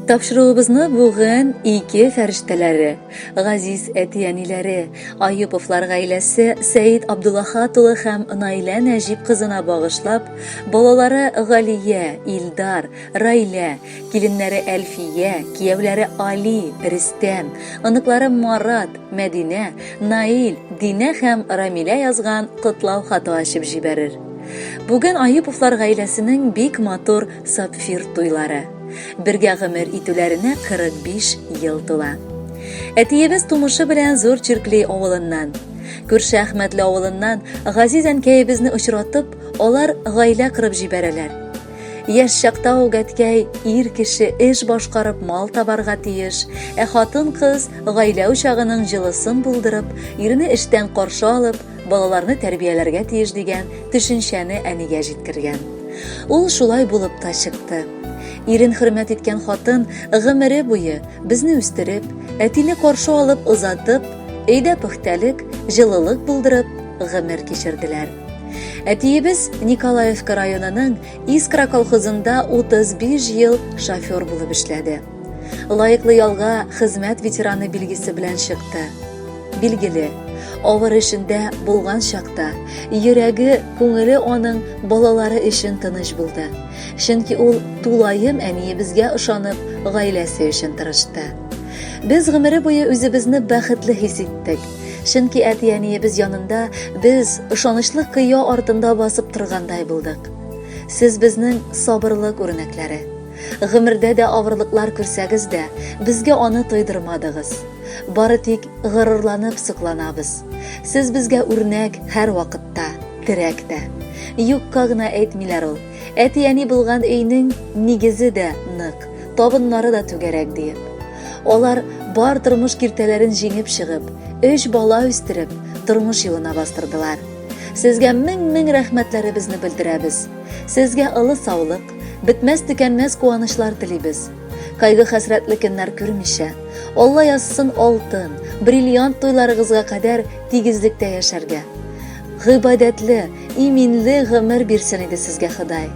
Тапшыруыбызны бүген ике фәрештәләре, газиз әти-әниләре, Аюповлар гаиләсе Сәид Абдуллахат улы һәм Наилә Нәҗип кызына багышлап, балалары Галия, Илдар, Райлә, киленнәре Әлфия, кияүләре Али, Рөстәм, оныклары Марат, Мәдинә, Наил, Динә һәм Рамилә язган котлау хаты ачып җибәрер. Бүген Аюповлар гаиләсенең бик матур сапфир туйлары. Бергә гомер итүләренә 45 ел тула. Әтиебез тумышы белән Зур Чиркли авылыннан. Күрше Әхмәтле авылыннан газиз әнкәебезне очратып, алар гаилә корып җибәрәләр. Яшь чакта ук әткәй ир кеше эш башкарып мал табарга тиеш, ә хатын-кыз гаилә учагының җылысын булдырып, ирне эштән каршы алып, балаларны тәрбияләргә тиеш дигән төшенчәне әнигә җиткергән. Ул шулай булып та чыкты. Ирен хөрмәт иткән хатын гомере буе безне үстереп, әтине каршы алып озатып, өйдә пөхтәлек, җылылык булдырып гомер кичерделәр. Әтиебез Николаевка районының Искра колхозында 35 ел шофер булып эшләде. Лаеклы ялга хезмәт ветераны билгесе белән чыкты. Билгеле, авыр эшендә булган чакта йөрәге, күңеле аның балалары өчен тыныч булды. Чөнки ул тулаем әниебезгә ышанып, гаиләсе өчен тырышты. Без гомере буе үзебезне бәхетле хис иттек. Чөнки әти-әниебез янында без ышанычлы кыя артында басып торгандай булдык. Сез безнең сабырлык үрнәкләре. Гомердә дә авырлыклар күрсәгез дә, безгә аны тойдырмадыгыз. Бары тик горурланып сокланабыз. Сез безгә үрнәк һәрвакытта, терәк тә. Юкка гына әйтмиләр ул. Әти-әни булган өйнең нигезе дә нык, табыннары да түгәрәк диеп. Алар бар тормыш киртәләрен җиңеп чыгып, өч бала үстереп, тормыш юлына бастырдылар. Сезгә мең-мең рәхмәтләребезне белдерәбез. Сезгә олы саулык, бетмәс-төкәнмәс куанычлар телибез. Кайгы-хәсрәтле көннәр күрмичә, Алла язсын алтын, бриллиант туйларыгызга кадәр тигезлектә яшәргә. Гыйбадәтле, иминле гомер бирсен иде сезгә Ходай.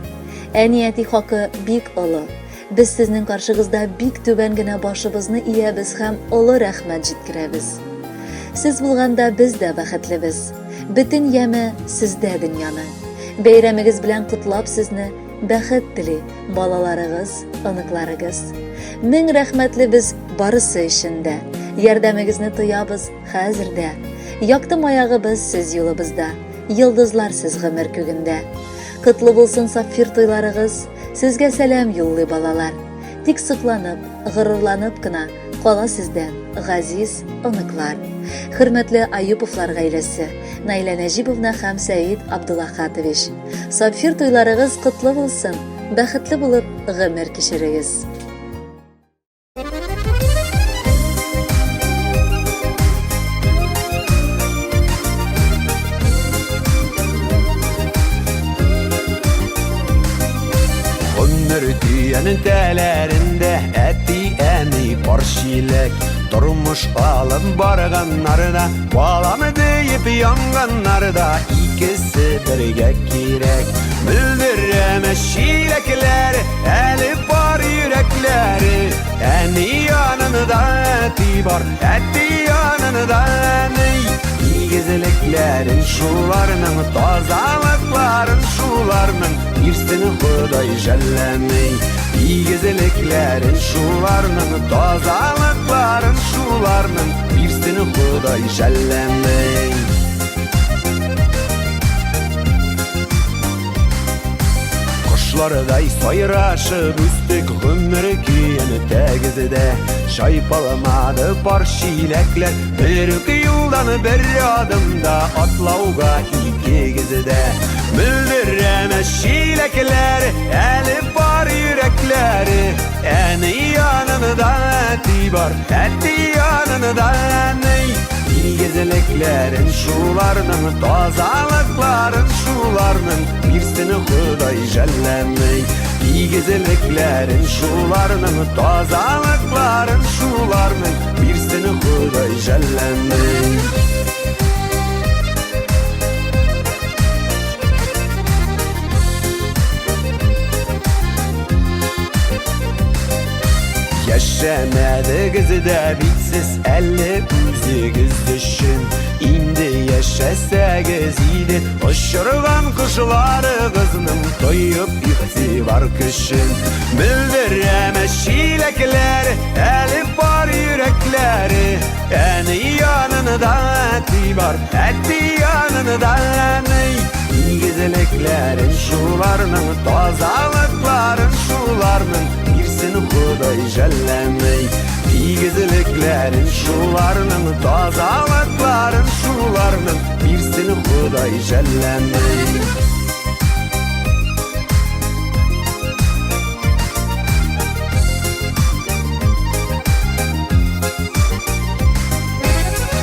Әни-әти хакы бик олы. Без сезнең каршыгызда бик түбән генә башыбызны иябез һәм олы рәхмәт җиткерәбез. Сез булганда без дә бәхетлебез. Бөтен яме сездә дөньяның. Бәйрәмегез белән котлап сезне, бәхет тели балаларыгыз, оныкларыгыз. Мең рәхмәтле без барысы өчен дә. Ярдәмегезне тоябыз хәзер дә. Якты маягыбыз сез юлыбызда, йолдызлар сез гомер күгендә. Котлы булсын сапфир туйларыгыз, сезгә сәлам юллый балалар. Тик сокланып, горурланып кына кала сездән, газиз оныклар. Хөрмәтле Аюповлар гаиләсе, Наилә Нәҗиповна һәм Сәид Абдуллахатович. Сапфир туйларыгыз котлы булсын, бәхетле булып гомер кичерегез. Гомер төянен тәләрендә әти-әни пар чиләк. Тормыш алып барганнарда, балам диеп янганнарда икесе бергә кирәк. Мөлдерәмә чиләкләр, әле бар йөрәкләре. Әни янында әти бар, әти янында әни. Игезлекләрен шуларның, тазалыкларын шуларның, бирсен Ходай жәлләми. Игезлекләрен шуларның, тазалыкларын шуларның, бирсен Ходай жәлләми. Кошлардай сайрашып үстек гомер көен тәгездә. Чайпалмады пар чиләкләр, бер үк юлдан бер адымда атлауга икегездә. Мөлдерәмә чиләкләр, әле бар йөрәкләре. Әни янында әти бар, әти янында әни. Игезлекләрен шуларның, тазалыкларын шуларның, бирсен Ходай жәлләми. Игезлекләрен шуларның, тазалыкларын шуларның, бирсен Ходай жәлләми. Яшәмәдегез дә бит сез әле үзегез өчен. Инде яшәсәгез иде, очырган кошларыгызның тоеп игътибар көчен. Белдерәме чиләкләр, әле бар йөрәкләре. Әни янында әти бар, әти янында әни. Игезлекләрен шуларның, тазалыкларын шуларның бирсен Ходай жәлләмей. Игезлекләрен шуларның, тазалыкларын шуларның бирсен Ходай жәлләмей.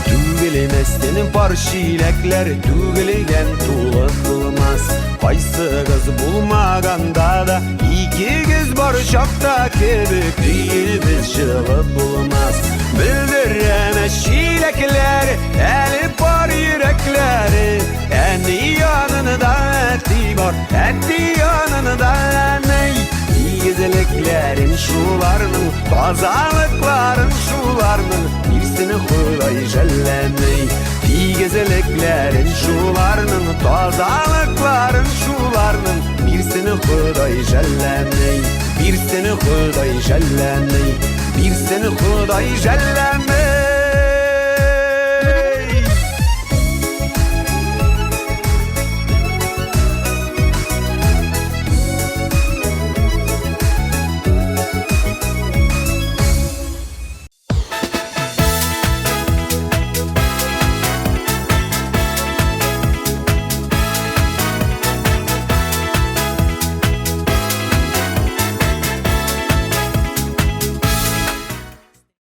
Түгелмәстен пар чиләкләр түгелгән тулы булмас. Кайсыгыз булмаганда да икегез бар чакта кебек өебез җылы булмас. Белдерәме чиләкләр, әле бар йөрәкләре. Әни янында әти бар, әти янында әни. Игезлекләрен шуларның, тазалыкларын шуларның бирсен Ходай жәлләмей. Игезлекләрен шуларның, тазалыкларын шуларның бирсен Ходай жәлләмей. Бирсен Ходай жәлләмей. Бирсен Ходай жәлләмей.